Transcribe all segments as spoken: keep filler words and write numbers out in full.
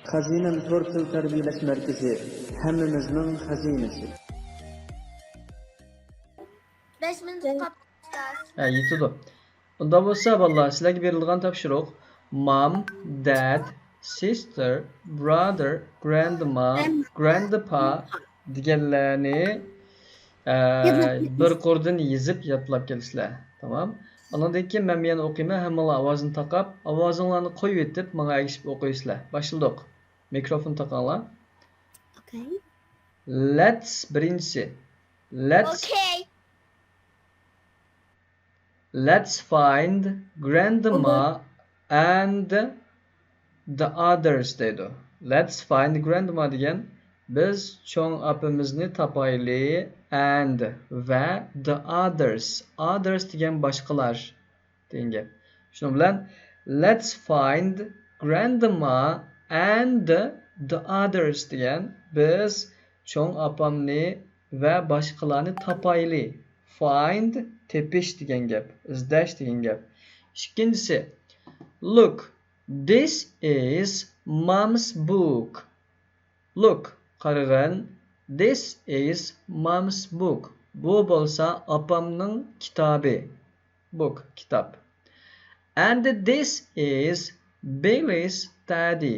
خەزىنەم تور تىل تەربىيەلەش مەركىزى، ھەممىمىزنىڭ خەزىنىسى. بەش مىنۇت قاپتۇ ئۇستاز. ھە، يېتىدۇ. ئۇنداق بولسا، بالىلار، سىلەرگە بېرىلىدىغان تاپشۇرۇق، مام، داد، سىستېر، برادېر، گراندما، گراندپا دېگەنلەرنى ئە، بىر قۇردىن يېزىپ يادلاپ كېلىسىلەر. تامام. ئانىڭدىن كېيىن مەن يەنە ئوقۇيمەن، ھەممىڭلار ئاۋازىنى تاقاپ، ئاۋازىڭلارنى قويۇۋېتىپ، ماڭا ئەگىشىپ ئوقۇيسىلەر. باشلىدۇق. مىكروفون تاقاڭلار. Okay. Let's، بىرىنچىسى. Let's، Okay. let's find grandma and the others دەيدۇ. Let's find grandma دېگەن، بىز چوڭ ئاپىمىزنى تاپايلى، and، ۋە، the others. Others دېگەن باشقىلار دېگەن گەپ. شۇنىڭ بىلەن، let's find grandma and the others دېگەن، بىز چوڭ ئاپامنى ۋە باشقىلارنى تاپايلى. Find، تېپىش دېگەن گەپ، ئىزدەش دېگەن گەپ. ئىككىنچىسى، look, this is mom's book. Look، قارىغىن، this is mom's book. بۇ بولسا ئاپامنىڭ كىتابى. Book، كىتاب. And this is Billy's teddy.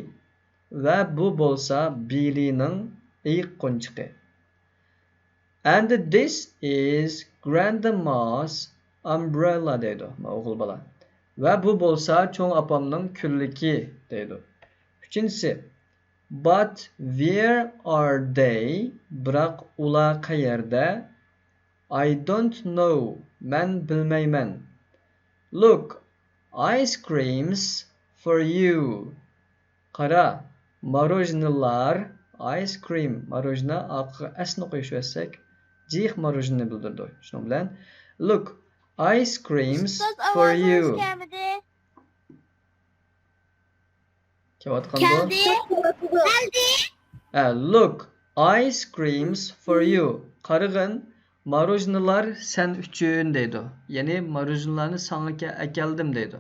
ۋە بۇ بولسا بىللىنىڭ ئېيىق قونچىقى. And this is grandma's umbrella دەيدۇ، ما ئوغۇل بالا. ۋە بۇ بولسا چوڭ ئاپامنىڭ كۈنلۈكى دەيدۇ. ئۈچىنچىسى، but where are they؟ بىراق ئۇلار قەيەردە؟ I don't know، مەن بىلمەيمەن. Look, ice creams for you. قارا، ماروژنىلار، ice cream، ماروژنا، ئارقىغا ئەسنى قويۇشۇۋەتسەك، جىق ماروژنىنى بىلدۈرىدۇ. شۇنىڭ بىلەن، look, ice creams for you. كەلمىدى. كەلدى. ھە، look, ice creams for you. قارىغىن، ماروژنىلار سەن ئۈچۈن دەيدۇ. يەنى ماروژنىلارنى ساڭا كە-، ئەكەلدىم دەيدۇ.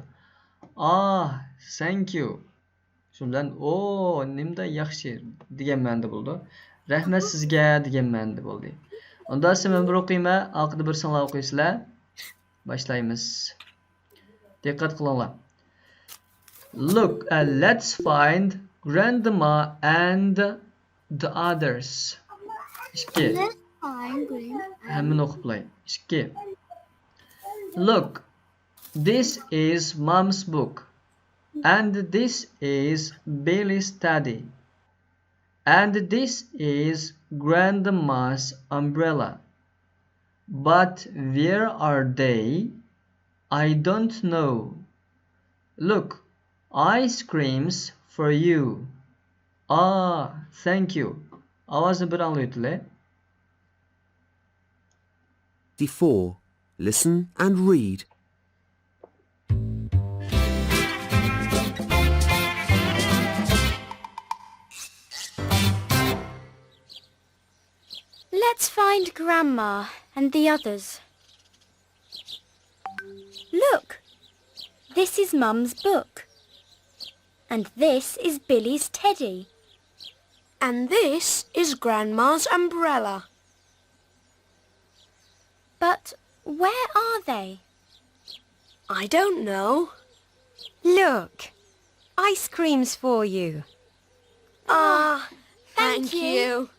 Ah, thank you. شۇ بىلەن، ئو، نېمىدا ياخشى دېگەن مەنىدە بولىدۇ. رەھمەت سىزگە دېگەن مەنىدە بولدى. ئۇندا سىمەن بىر ئوقۇيمەن، ئارقىدا بىر سىڭلار ئوقۇيسىلەر. باشلايمىز. دىققەت قىلىڭلار. Look, uh, let's find grandma and the others. ئىككى. ھەممىنى ئوقۇپ بولاي. ئىككى. Look, this is mom's book. And this is Billy's teddy. And this is grandma's umbrella. But where are they? I don't know. Look, ice creams for you. Ah, thank you. ئاۋازنى بىر ئاڭلىۋېتىلى. Before, listen and read. Let's find Grandma and the others. Look, this is Mum's book. And this is Billy's teddy. And this is Grandma's umbrella. But where are they? I don't know. Look, ice cream's for you. Ah, thank you.